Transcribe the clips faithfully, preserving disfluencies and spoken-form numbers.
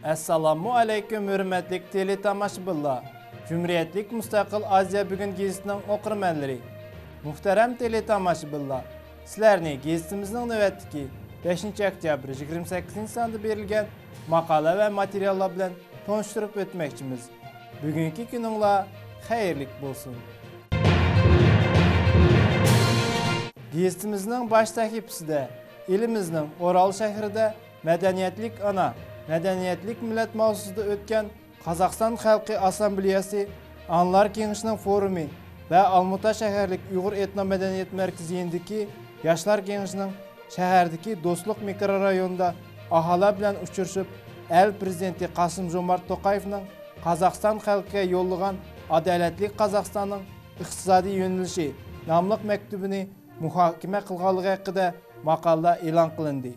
ئەسسالامۇ ئەلەيكۇم، ھۆرمەتلىك تېلېتاماشىبىنلار! جۇمھۇرىيەتلىك مۇستەقىل ئازىيا بۈگۈن گېزىتىنىڭ ئوقۇرمەنلىرى! مۇھتەرەم تېلېتاماشىبىنلار! سىلەرنى گېزىتىمىزنىڭ نۆۋەتتىكى بەشىنچى ئۆكتەبىر يىگىرمە سەككىزىنچى سانىدا بېرىلگەن ماقالە ۋە ماتېرىياللار بىلەن تونۇشتۇرۇپ ئۆتمەكچىمىز. بۈگۈنكى كۈنۈڭلار خەيرلىك بولسۇن! گېزىتىمىزنىڭ باش سەھىپىسىدە ئېلىمىزنىڭ ئورال شەھىرىدە مەدەنىيەتلىك ئانا، مەدەنىيەتلىك مىللەت ماۋزۇسىدا ئۆتكەن قازاقىستان خەلقى ئاسسامبلېيەسى ئانىلار كېڭىشىنىڭ فورۇمى ۋە ئالمۇتا شەھەرلىك ئۇيغۇر ئېتنو مەدەنىيەت مەركىزى يېنىدىكى ياشلار كېڭىشىنىڭ شەھەردىكى دوستلۇق مىكرورايونىدا ئاھالىلەر بىلەن ئۇچرىشىپ، ئەل پىرېزىدېنتى قاسىم جومارت توقايېۋنىڭ قازاقىستان خەلقىگە يوللىغان ئادالەتلىك قازاقىستاننىڭ ئىقتىسادىي يۆنىلىشى ناملىق مەكتۇبىنى مۇھاكىمە قىلغانلىقى ھەققىدە ماقالىلەر ئېلان قىلىندى.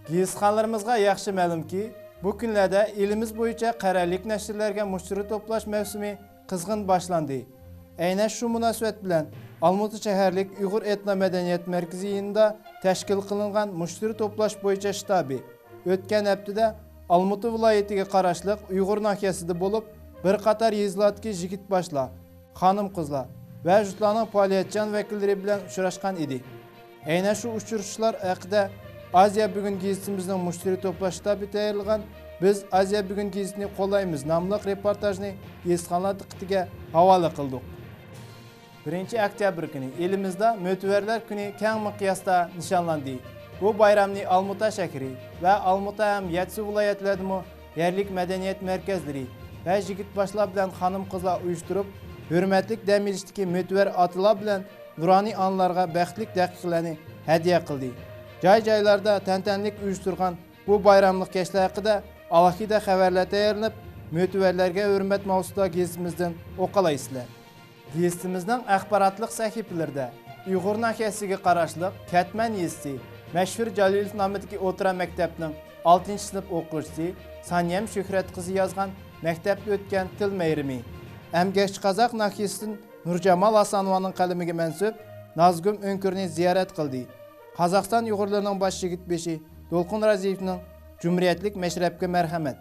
گېزىتخانلىرىمىزغا ياخشى مەلۇمكى، بۇ كۈنلەردە ئېلىمىز بويىچە قەرەللىك نەشرلەرگە مۇشتەرى توپلاش مەۋسۇمى قىزغىن باشلاندى. ئەينەن شۇ مۇناسىۋەت بىلەن ئالمۇتا شەھەرلىك ئۇيغۇر ئېتنو مەدەنىيەت مەركىزى يېنىدا تەشكىل قىلىنغان مۇشتەرى توپلاش بويىچە شتابى ئۆتكەن ھەپتىدە ئالمۇتا ۋىلايىتىگە قاراشلىق ئۇيغۇر ناھىيەسىدە بولۇپ، بىر قاتار يېزىلارتىكى يىگىت باشلار، خانىم-قىزلار ۋە يۇرتلارنىڭ پائالىيەتچان ۋەكىللىرى بىلەن ئۇچراشقان ئىدى. ئەينەن شۇ ئۇچرىشىشلار ھەققىدە ئازىيا بۈگۈن گېزىتىمىزنىڭ مۇشتەرى توپلاش شتابى تەييارلىغان بىز ئازىيا بۈگۈن گېزىتىنى قوللايمىز ناملىق رېپورتاژنى گېزىتخانلار دىققىتىگە ھاۋالە قىلدۇق. بىرىنچى ئۆكتەبىر كۈنى ئېلىمىزدا مۆتىۋەرلەر كۈنى كەڭ مىقياستا نىشانلاندى. بۇ بايرامنى ئالمۇتا شەھىرى ۋە ئالمۇتا ھەم يەتسۇ ۋىلايەتلەردىمۇ يەرلىك مەدەنىيەت مەركەزلىرى ۋە يىگىت باشلار بىلەن خانىم-قىزلار ئۇيۇشتۇرۇپ، ھۆرمەتلىك دەم ئېلىشتىكى مۆتىۋەر ئاتىلار بىلەن نۇرانىي ئانىلارغا بەختلىك دەقىقىلەرنى ھەدىيە قىلدى. جاي-جايلاردا تەنتەنىلىك ئۇيۇشتۇرغان بۇ بايراملىق كەچلەر ھەققىدە ئالاھىدە خەۋەرلەر تەييارلىنىپ، مۆتىۋەرلەرگە ھۆرمەت ماۋزۇسىدا گېزىتىمىزدىن ئوقۇلايسىلەر. گېزىتىمىزنىڭ ئەخباراتلىق سەھىپىلىرىدە ئۇيغۇر ناھىيەسىگە قاراشلىق كەتمەن يېزىسى مەشھۇر جالىلوف نامىدىكى ئوتتۇرا مەكتەپنىڭ ئالتىنچى سىنىپ ئوقۇغۇچىسى سانىيەم شۆھرەت قىزى يازغان مەكتەپتە ئۆتكەن تىل مەيرىمى، ئەمگەكچى قازاق ناھىيەسىدىن نۇرجامال ھاسانوۋانىڭ قەلىمىگە مەنسۇپ نازگۈم ئۆڭكۈرنى زىيارەت قىلدى. قازاقىستان ئۇيغۇرلىرىنىڭ باش يىگىت بېشى دولقۇن رازىيېۋنىڭ جۇمھۇرىيەتلىك مەشرەپكە مەرھەمەت،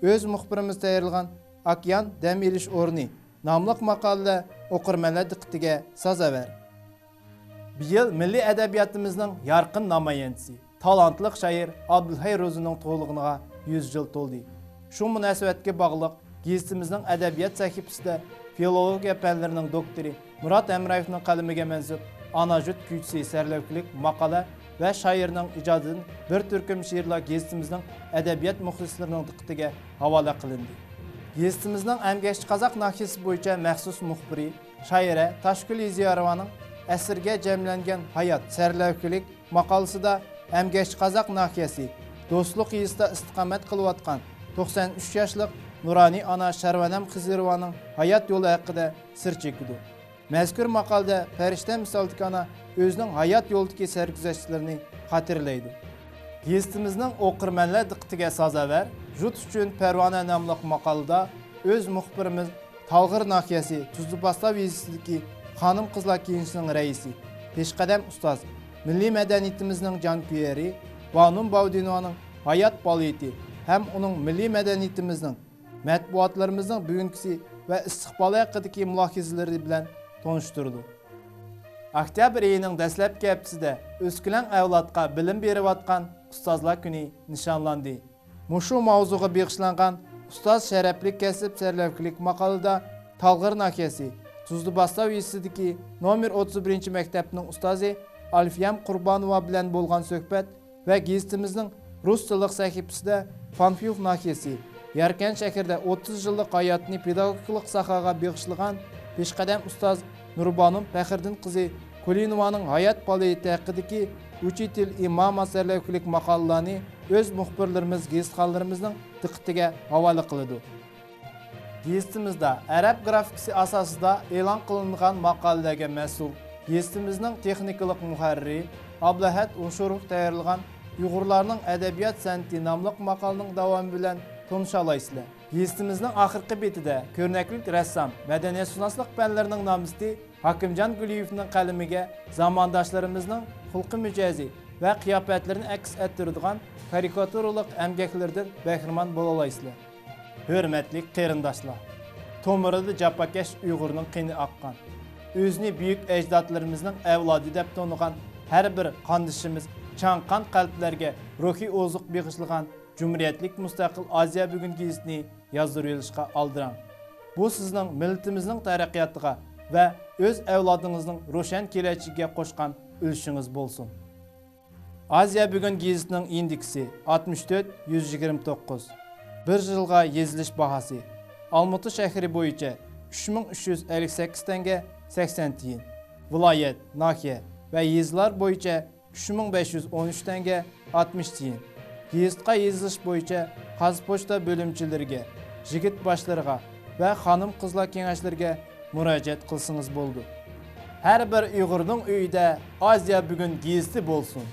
ئۆز مۇخبىرىمىز تەييارلىغان ئاكيان دەم ئېلىش ئورنى ناملىق ماقالىلەر ئوقۇرمەنلەر دىققىتىگە سازاۋەر. بىيىل مىللىي ئەدەبىياتىمىزنىڭ يارقىن نامايەندىسى، تالانتلىق شائىر ئابدۇلھەي روزىنىڭ تۇغۇلغىنىغا يۈز يىل تولدى. شۇ مۇناسىۋەتكە باغلىق گېزىتىمىزنىڭ ئەدەبىيات سەھىپىسىدە فىلولوگىيە پەنلىرىنىڭ دوكتورى مۇرات ھەمرايېۋنىڭ قەلىمىگە مەنسۇپ ئانا يۇرت كۈيچىسى سەرلەۋھىلىك ماقالە ۋە شائىرنىڭ ئىجادىدىن بىر تۈركۈم شېئىرلار گېزىتىمىزنىڭ ئەدەبىيات مۇخلىسلىرىنىڭ دىققىتىگە ھاۋالە قىلىندى. گېزىتىمىزنىڭ ئەمگەكچى قازاق ناھىيەسى بويىچە مەخسۇس مۇخبىرى، شائىرە تاشگۈل يېزىياروۋانىڭ ئەسىرگە جەملەنگەن ھايات سەرلەۋھىلىك ماقالىسىدا ئەمگەكچى قازاق ناھىيەسى دوستلۇق يېزىسىدا ئىستىقامەت قىلىۋاتقان توقسان ئۈچ ياشلىق نۇرانىي ئانا شەرۋەنەم خىزىروۋانىڭ ھايات يولى ھەققىدە سىر چېكىدۇ. مەزكۇر ماقالىدە پەرىشتە مىسالدىكى ئانا ئۆزىنىڭ ھايات يولىدىكى سەرگۈزەشتلىرىنى خاتىرىلەيدۇ. گېزىتىمىزنىڭ ئوقۇرمەنلەر دىققىتىگە سازاۋەر، يۇرت ئۈچۈن پەرۋانە ناملىق ماقالىدا ئۆز مۇخبىرىمىز تالغىر ناھىيەسى تۇزلۇباستاۋ يېزىسىدىكى خانىم-قىزلار كېڭىشىنىڭ رەئىسى، پېشقەدەم ئۇستاز، مىللىي مەدەنىيىتىمىزنىڭ جانكۆيەرى بانۇم باۋدىنوۋانىڭ ھايات پائالىيىتى ھەم ئۇنىڭ مىللىي مەدەنىيىتىمىزنىڭ، مەتبۇئاتلىرىمىزنىڭ بۈگۈنكىسى ۋە ئىستىقبالى ھەققىدىكى مۇلاھىزىلىرى بىلەن تونۇشتۇرىدۇ. ئۆكتەبىر ئېيىنىڭ دەسلەپكى ھەپتىسىدە ئۆسكۈلەڭ ئەۋلادقا بىلىم بېرىۋاتقان ئۇستازلار كۈنى نىشانلاندى. مۇشۇ ماۋزۇغا بېغىشلانغان ئۇستاز شەرەپلىك كەسىپ سەرلەۋھىلىك ماقالىدا تالغىر ناھىيەسى تۇزلۇباستاۋ يېزىسىدىكى نومېر ئوتتۇز بىرىنچى مەكتەپنىڭ ئۇستازى ئالفىيەم قۇربانوۋا بىلەن بولغان سۆھبەت ۋە گېزىتىمىزنىڭ رۇس تىللىق سەھىپىسىدە پانفىلوف ناھىيەسى ياركەنت شەھىرىدە ئوتتۇز يىللىق ھاياتىنى پېداگوگىكلىق ساھەگە بېغىشلىغان پېشقەدەم ئۇستاز نۇربانۇم پەخرىدىن قىزى كۇلىنوۋانىڭ ھايات پائالىيىتى ھەققىدىكى ئۇچىتېل ئى ماما سەرلەۋھىلىك ماقالىلەرنى ئۆز مۇخبىرلىرىمىز، گېزىتخانلىرىمىزنىڭ دىققىتىگە ھاۋالە قىلىدۇ. گېزىتىمىزدا ئەرەب گرافىكىسى ئاساسىدا ئېلان قىلىنغان ماقالىلەرگە مەسئۇل گېزىتىمىزنىڭ تېخنىكىلىق مۇھەررىرى ئابلەھەت ھوشۇروف تەييارلىغان ئۇيغۇرلارنىڭ ئەدەبىيات سەنئىتى ناملىق ماقالىنىڭ داۋامى بىلەن تونۇشالايسىلەر. گېزىتىمىزنىڭ ئاخىرقى بېتىدە كۆرنەكلىك رەسسام، مەدەنىيەتشۇناسلىق پەنلىرىنىڭ نامزىتى ھاكىمجان گۈلىيېۋنىڭ قەلىمىگە زامانداشلىرىمىزنىڭ خۇلقى مىجەزى، ۋە قىياپەتلىرىنى ئەكس ئەتتۈرىدىغان كارىكاتۇرىلىق ئەمگەكلىرىدىن بەھرىمەن بولالايسىلەر. ھۆرمەتلىك قېرىنداشلار! تومۇرىدا جاپاكەش ئۇيغۇرنىڭ قېنى ئاققان، ئۆزىنى بۈيۈك ئەجدادلىرىمىزنىڭ ئەۋلادى دەپ تونۇغان ھەر بىر قاندىشىمىز چاڭقان قەلبلەرگە روھىي ئوزۇق بېغىشلىغان جۇمھۇرىيەتلىك مۇستەقىل ئازىيا بۈگۈن گېزىتىنى يازدۇرۇۋېلىشقا ئالدىراڭ. بۇ سىزنىڭ مىللىتىمىزنىڭ تەرەققىياتىغا ۋە ئۆز ئەۋلادىڭىزنىڭ روشەن كېلەچىكىگە قوشقان ئۈلۈشىڭىز بولسۇن. ئازىيا بۈگۈن گېزىتىنىڭ ئىندېكسى ئاتمىش تۆت يۈز يىگىرمە توققۇز. بىر يىلغا يېزىلىش باھاسى: ئالمۇتا شەھىرى بويىچە ئۈچ مىڭ ئۈچ يۈز ئەللىك سەككىز تەڭگە سەكسەن تىيىن، ۋىلايەت، ناھىيە ۋە يېزىلار بويىچە ئۈچ مىڭ بەش يۈز ئون ئۈچ تەڭگە ئاتمىش تىيىن. گېزىتقا يېزىلىش بويىچە قازا پوچتا بۆلۈمچىلىرىگە، يىگىت باشلىرىغا ۋە خانىم قىزلار كېڭەشلىرىگە مۇراجىئەت قىلسىڭىز بولىدۇ. ھەر بىر ئۇيغۇرنىڭ ئۆيىدە ئازىيا بۈگۈن گېزىتى بولسۇن!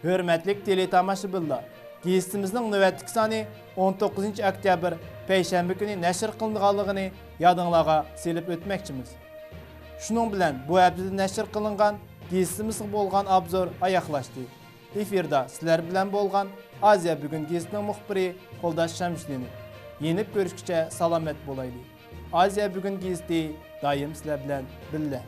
ھۆرمەتلىك تېلېتاماشىبىنلار، گېزىتىمىزنىڭ نۆۋەتتىكى سانى ئون توققۇزىنچى ئۆكتەبىر پەيشەنبە كۈنى نەشر قىلىنغانلىقىنى يادىڭلارغا سېلىپ ئۆتمەكچىمىز. شۇنىڭ بىلەن بۇ ھەپتىدە نەشر قىلىنغان گېزىتىمىزغا بولغان ئابزور ئاياغلاشتى. ئېفىردا سىلەر بىلەن بولغان ئازىيا بۈگۈن گېزىتىنىڭ مۇخبىرى قولداش شەمشىدىنوف. يېنىپ كۆرۈشكىچە سالامەت بولايلى. ئازىيا بۈگۈن گېزىتى دائىم سىلەر بىلەن بىللە.